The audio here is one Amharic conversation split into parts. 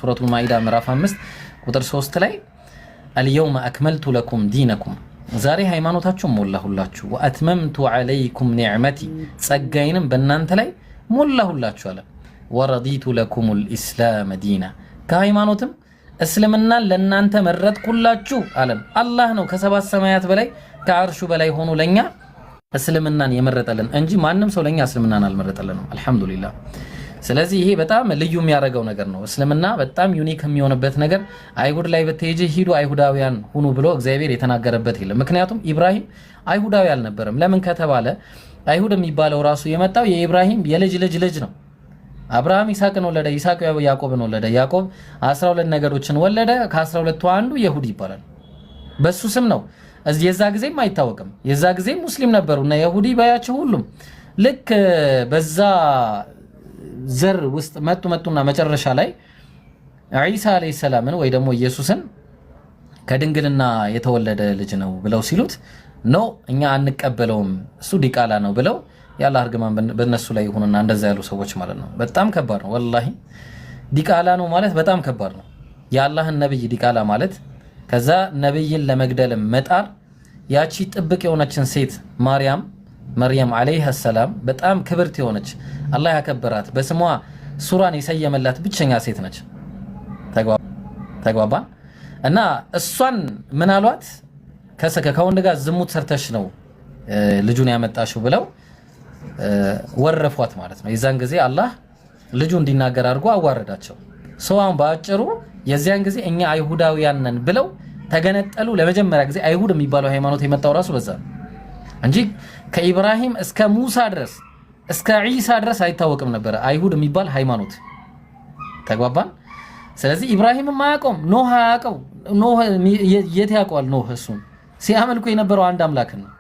ሱረቱል ማኢዳ ምዕራፍ 5 ቁጥር 3 ላይ اليوم أكملت لكم دينكم ዛሬ ሃይማኖታችሁን ሞላሁላችሁ፣ وأتممت عليكم نعمتي ጸጋዬንም በእናንተ ላይ ሞላሁላችሁ አለ። ورضيت لكم الإسلام دينا ከሃይማኖትም እስልምናን ለእናንተ መረጥኩላችሁ አለን። አላህ ነው ከሰባት ሰማያት በላይ ከአርሹ በላይ ሆኖ ለእኛ እስልምናን የመረጠልን እንጂ ማንም ሰው ለእኛ እስልምናን አልመረጠልንም። አልሐምዱሊላህ። ስለዚህ ይሄ በጣም ልዩ የሚያደርገው ነገር ነው። እስልምና በጣም unique የሚሆንበት ነገር አይሁድ ላይ ብትሄጂ ሂዱ አይሁዳውያን ሁኑ ብሎ እግዚአብሔር የተናገረበት የለም። ምክንያቱም ኢብራሂም አይሁዳዊ አልነበረም። ለምን ከተባለ አይሁድ የሚባለው ራሱ የመጣው የኢብራሂም የልጅ ልጅ ልጅ ነው። አብርሃም ይስሐቅን ወለደ፣ ይስሐቅ ያዕቆብን ወለደ፣ ያዕቆብ 12 ነገዶችን ወለደ። ከ12ቱ አንዱ የሁድ ይባላል። በሱ ስም ነው። የዛ ጊዜም አይታወቅም። የዛ ጊዜ ሙስሊም ነበሩ እና የሁዲ ባያቸው ሁሉም ልክ በዛ ዘር ውስጥ መጡ መጡና መጨረሻ ላይ ዒሳ ዓለይሂ ሰላምን ወይ ደግሞ ኢየሱስን ከድንግልና የተወለደ ልጅ ነው ብለው ሲሉት no እኛ አንቀበለውም እሱ ዲቃላ ነው ብለው የአላህ እርግማን በእነሱ ላይ ይሁንና እንደዛ ያሉ ሰዎች ማለት ነው። በጣም ከባድ ነው ወላሂ። ዲቃላ ነው ማለት በጣም ከባድ ነው። የአላህን ነብይ ዲቃላ ማለት፣ ከዛ ነብይን ለመግደል መጣር፣ ያቺ ጥብቅ የሆነችን ሴት ማርያም መርየም ዓለይሃ ሰላም በጣም ክብርት የሆነች አላህ ያከበራት በስሟ ሱራን የሰየመላት ብቸኛ ሴት ነች። ተግባባን እና እሷን ምን አሏት? ከወንድ ጋር ዝሙት ሰርተሽ ነው ልጁን ያመጣሽው ብለው ወረፏት ማለት ነው። የዛን ጊዜ አላህ ልጁ እንዲናገር አድርጎ አዋረዳቸው። ሰው አሁን በአጭሩ የዚያን ጊዜ እኛ አይሁዳውያን ነን ብለው ተገነጠሉ። ለመጀመሪያ ጊዜ አይሁድ የሚባለው ሃይማኖት የመጣው ራሱ በዛ ነው እንጂ ከኢብራሂም እስከ ሙሳ ድረስ እስከ ዒሳ ድረስ አይታወቅም ነበረ አይሁድ የሚባል ሃይማኖት። ተግባባን። ስለዚህ ኢብራሂምም አያውቀውም፣ ኖህ አያውቀው። ኖህ የት ያውቀዋል? ኖህ እሱን ሲያመልኩ የነበረው አንድ አምላክን ነው።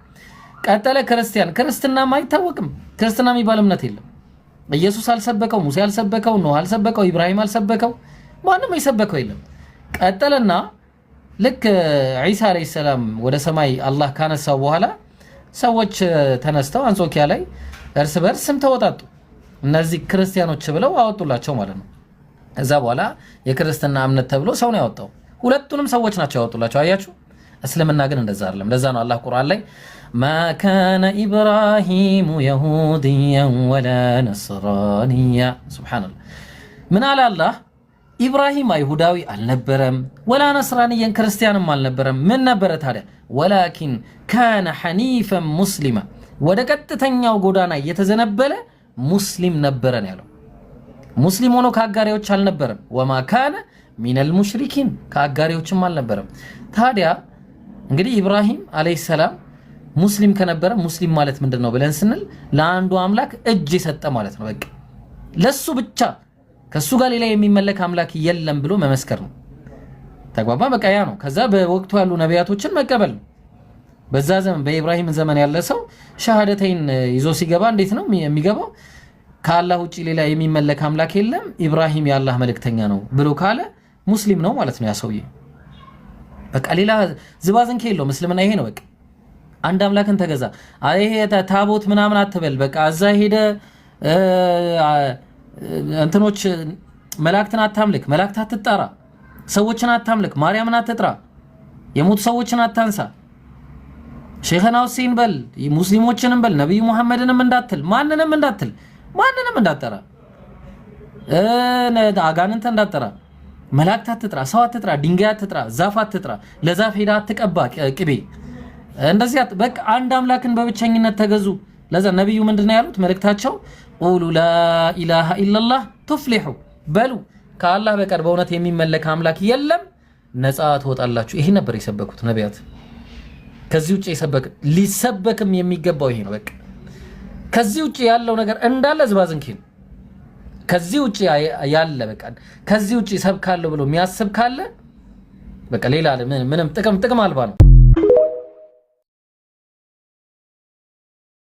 ቀጠለ ክርስቲያን፣ ክርስትናም አይታወቅም። ክርስትና የሚባል እምነት የለም። ኢየሱስ አልሰበከው፣ ሙሴ አልሰበከው፣ ኖህ አልሰበከው፣ ኢብራሂም አልሰበከው፣ ማንም የሰበከው የለም። ቀጠለና ልክ ዒሳ ዓለይሂ ሰላም ወደ ሰማይ አላህ ካነሳው በኋላ ሰዎች ተነስተው አንጾኪያ ላይ እርስ በርስ ስም ተወጣጡ። እነዚህ ክርስቲያኖች ብለው አወጡላቸው ማለት ነው። እዛ በኋላ የክርስትና እምነት ተብሎ ሰው ነው ያወጣው። ሁለቱንም ሰዎች ናቸው ያወጡላቸው። አያችሁ፣ እስልምና ግን እንደዛ አይደለም። ለዛ ነው አላህ ቁርአን ላይ ما كان إبراهيم يهوديا ولا نصرانيا። ሱብሓነላህ፣ ምን አለ አላህ? ኢብራሂም አይሁዳዊ አልነበረም፣ ولا نصرانيا ክርስቲያንም አልነበረም። ምን ነበረ ታዲያ? ولكن كان حنيفا مسلما፣ ወደ ቀጥተኛው ጎዳና እየተዘነበለ ሙስሊም ነበረ ነው ያለው። ሙስሊም ሆኖ ከአጋሪዎች አልነበረም። وما كان من المشركين ከአጋሪዎችም አልነበረም። ታዲያ እንግዲህ ኢብራሂም ዓለይሂ ሰላም ሙስሊም ከነበረ ሙስሊም ማለት ምንድን ነው ብለን ስንል ለአንዱ አምላክ እጅ የሰጠ ማለት ነው። በቃ ለሱ ብቻ ከሱ ጋር ሌላ የሚመለክ አምላክ የለም ብሎ መመስከር ነው። ተግባባ። በቃ ያ ነው። ከዛ በወቅቱ ያሉ ነቢያቶችን መቀበል ነው። በዛ ዘመን በኢብራሂም ዘመን ያለ ሰው ሸሃደተይን ይዞ ሲገባ እንዴት ነው የሚገባው? ከአላህ ውጭ ሌላ የሚመለክ አምላክ የለም፣ ኢብራሂም የአላህ መልእክተኛ ነው ብሎ ካለ ሙስሊም ነው ማለት ነው ያ ሰውዬ። በቃ ሌላ ዝባዝንኬ የለውም። እስልምና ይሄ ነው። በቃ አንድ አምላክን ተገዛ። ይሄ ታቦት ምናምን አትበል። በቃ እዛ ሄደ እንትኖች መላእክትን አታምልክ፣ መላእክት አትጣራ፣ ሰዎችን አታምልክ፣ ማርያምን አትጥራ፣ የሞቱ ሰዎችን አታንሳ፣ ሼኸና ሁሴን በል፣ ሙስሊሞችንም በል፣ ነቢዩ ሙሐመድንም እንዳትል፣ ማንንም እንዳትል፣ ማንንም እንዳትጠራ፣ አጋንንት እንዳትጠራ፣ መላእክት አትጥራ፣ ሰው አትጥራ፣ ድንጋይ አትጥራ፣ ዛፍ አትጥራ፣ ለዛፍ ሄዳ አትቀባ ቅቤ፣ እንደዚህ በቃ አንድ አምላክን በብቸኝነት ተገዙ። ለዛ ነቢዩ ምንድነው ያሉት መልእክታቸው? قولوا لا إله إلا الله تفلحوا በሉ ከአላህ በቀር በእውነት የሚመለክ አምላክ የለም ነፃ ትወጣላችሁ። ይሄ ነበር የሰበኩት ነቢያት። ከዚህ ውጭ የሰበክ ሊሰበክም የሚገባው ይሄ ነው። በቃ ከዚህ ውጭ ያለው ነገር እንዳለ ዝባዝንኪ ነው። ከዚህ ውጭ ያለ በቃ ከዚህ ውጭ ሰብካለሁ ብሎ የሚያስብ ካለ በቃ ሌላ ምንም ጥቅም አልባ ነው።